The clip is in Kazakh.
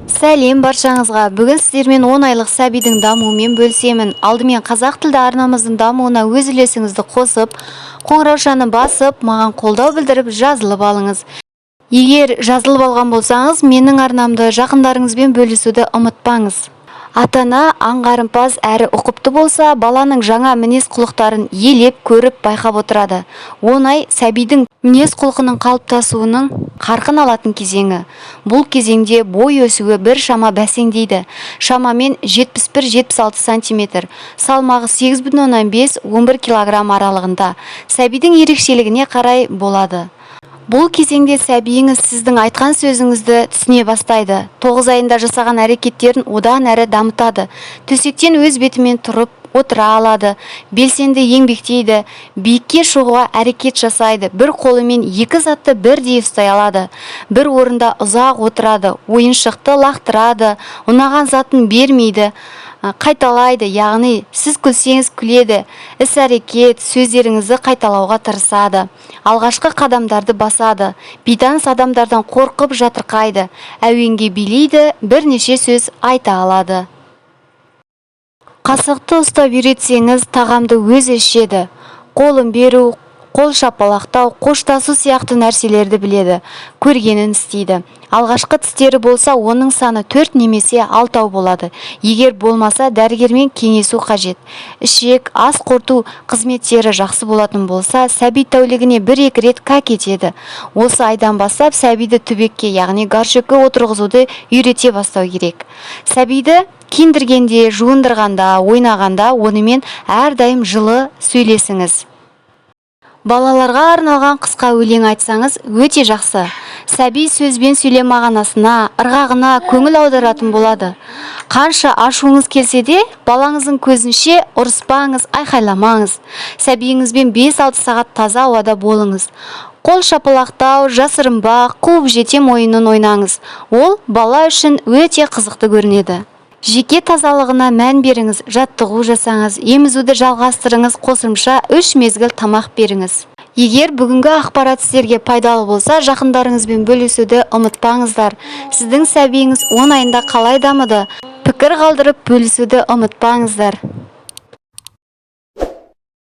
Сәлем баршаңызға! Бүгін сіздермен 10 айлық сәбидің дамуымен бөлісемін. Алдымен қазақ тілді арнамыздың дамуына өз үлесіңізді қосып, қоңыраушаны басып, маған қолдау білдіріп, жазылып алыңыз. Егер жазылып алған болсаңыз, менің арнамды жақындарыңызбен бөлісуді ұмытпаңыз. Ата-ана аңғарымпаз әрі ұқыпты болса, баланың жаңа мінез-құлықтарын елеп, көріп, байқап отырады. 10 ай – сәбидің мінез-құлқының қалыптасуының қарқын алатын кезеңі. Бұл кезеңде бой өсуі біршама бәсеңдейді. Шамамен 71-76 сантиметр, салмағы 8,5-11 килограмм аралығында. Сәбидің ерекшелігіне қарай болады. Бұл кезеңде сәбиіңіз сіздің айтқан сөзіңізді түсіне бастайды. 9 айында жасаған әрекеттерін одан әрі дамытады. Төсектен өз бетімен тұрып, отыра алады, белсенді еңбектейді, биікке шығуға әрекет жасайды, бір қолымен екі затты бірдей ұстай алады. Бір орында ұзақ отырады, ойыншықты лақтырады, ұнаған затын бермейді, қайталайды, яғни сіз күлсеңіз, күледі, іс-әрекет, сөздеріңізді қайталауға тырысады. Алғашқы қадамдарды басады, бейтаныс адамдардан қорқып жатырқайды, әуенге билейді, бірнеше сөз айта алады. Қасықты ұстап үйретсеңіз, тағамды өзі ішеді. Қолын беру, қол шапалақтау, қоштасу сияқты нәрселерді біледі, көргенін істейді. Алғашқы тістері болса, оның саны 4 немесе 6 болады. Егер болмаса, дәрігермен кеңесу қажет. Ішек, ас қорыту қызметтері жақсы болатын болса, сәби тәулігіне 1-2 рет кәк етеді. Осы айдан бастап сәбиді түбекке, яғни горшокке отырғызуды үйрете бастау керек. Сәбиді киіндіргенде, жуындырғанда, ойнағанда онымен әрдайым жылы сөйлесіңіз. Балаларға арналған қысқа өлең айтсаңыз, өте жақсы. Сәби сөзбен сөйлем мағынасына, ырғағына көңіл аударатын болады. Қанша ашуыңыз келсе де, балаңыздың көзінше ұрыспаңыз, айқайламаңыз. Сәбиіңізбен 5-6 сағат таза ауада болыңыз. Қол шапалақтау, жасырынбақ, қуып жетем ойынын ойнаңыз. Ол бала үшін өте қызықты көрінеді. Жеке тазалығына мән беріңіз, жаттығу жасаңыз, емізуді жалғастырыңыз, қосымша 3 мезгіл тамақ беріңіз. Егер бүгінгі ақпарат сіздерге пайдалы болса, жақындарыңызбен бөлісуді ұмытпаңыздар. Сіздің сәбиіңіз 10 айында қалай дамыды? Пікір қалдырып, бөлісуді ұмытпаңыздар.